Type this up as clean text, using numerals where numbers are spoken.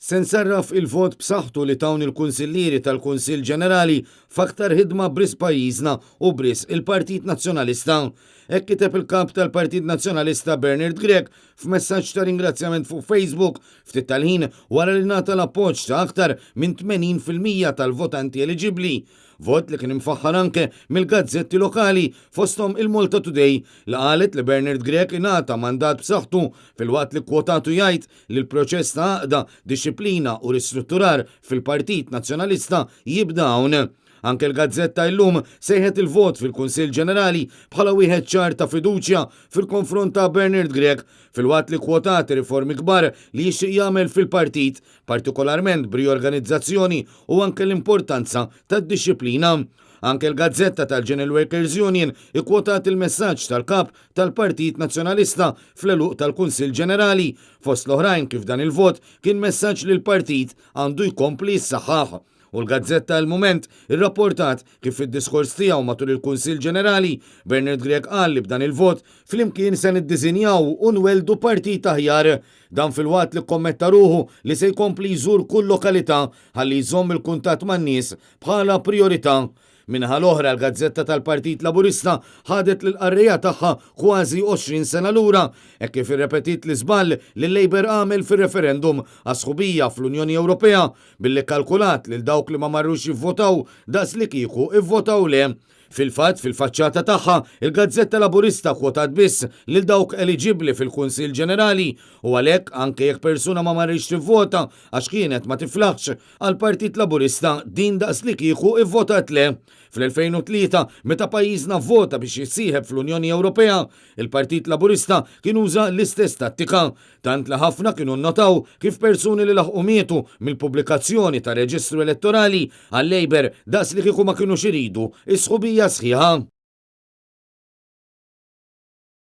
Se nsarraf il-vot b'saħħtu li tawni l-Kunsillieri tal-Kunsill Ġenerali f'aktar ħidma b'risq pajjiżna u b'risq il-Partit Nazzjonalista. Hekk kiteb il-Kap tal-Partit Nazzjonalista Bernard Grech f'messaġġ ta' ringrazzjament fuq Facebook ftit tal-ħin wara li ngħata l-appoġġ ta' aktar minn 80% tal-votanti eliġibbli. Vot li kien imfaħħar anke mill-gazzetti lokali fosthom il-Malta Today li qalet li Bernard Grech ingħata mandat b'saħħtu filwaqt li kkwotatu jgħid li l-proċess ta' għaqda, dixxiplina u ristrutturar fil-Partit Nazzjonalista jibda hawn. Anke l-gazzetta Illum sejħet il-vot fil-Kunsill Ġenerali bħala wieħed ċar ta' fiduċja fil-konfront ta' Bernard Grech filwaqt li kkwotat riformi kbar li jixtieq jagħmel fil-partit, partikolarment b'riorganizzazzjoni u anke l-importanza tad-dixxiplina. Anke l-gazzetta tal-General Workers Union ikkwotat il-messaġġ tal-Kap tal-Partit Nazzjonalista fl-għeluq tal-Kunsill Ġenerali, fost l-oħrajn kif dan il-vot kien messaġġ li l-partit għandu jkompli jissaħħaħ. U l-gazzetta Il-Mument irrapportat kif fid-diskors tiegħu matul il-Kunsill Ġenerali, Bernard Grech qal li b'dan il-vot flimkien se niddisinjaw u nwelldu partit aħjar. Dan filwaqt li kkommetta ruħu li se jkompli jżur kull lokalità ħalli jżomm il-kuntatt man-nies bħala prijorità. Min-naħa l-oħra, l-gazzetta tal-Partit Laburista ħadet lill-qarrejja tagħha kważi 20 sena lura, hekk kif irrepetiet l-iżball li l-Labour għamel fir-referendum għas-sħubija fl-Unjoni Ewropea billi kkalkulat lil dawk li ma marrux jivvotaw daqs li kieku ivvotaw le. Fil-fatt, fil-faċċata tagħha, il-gazzetta Laburista kkwotat biss lil dawk eliġibbli fil-Kunsill Ġenerali u għalhekk anke jekk persuna ma marritx tivvota għax kienet ma tiflaħx, Għall-Partit Laburista din daqslikieku ivvotat le. Fl-2003, meta pajjiżna vvota biex jissieħeb fl-Unjoni Ewropea, il-Partit Laburista kien uża l-istess tattika, tant li ħafna kienu nnotaw kif persuni li laħqu mietu mill-pubblikazzjoni ta' reġistru elettorali għal-Labour daqslikieku ma kinux iridu s-sħubija sħiħa.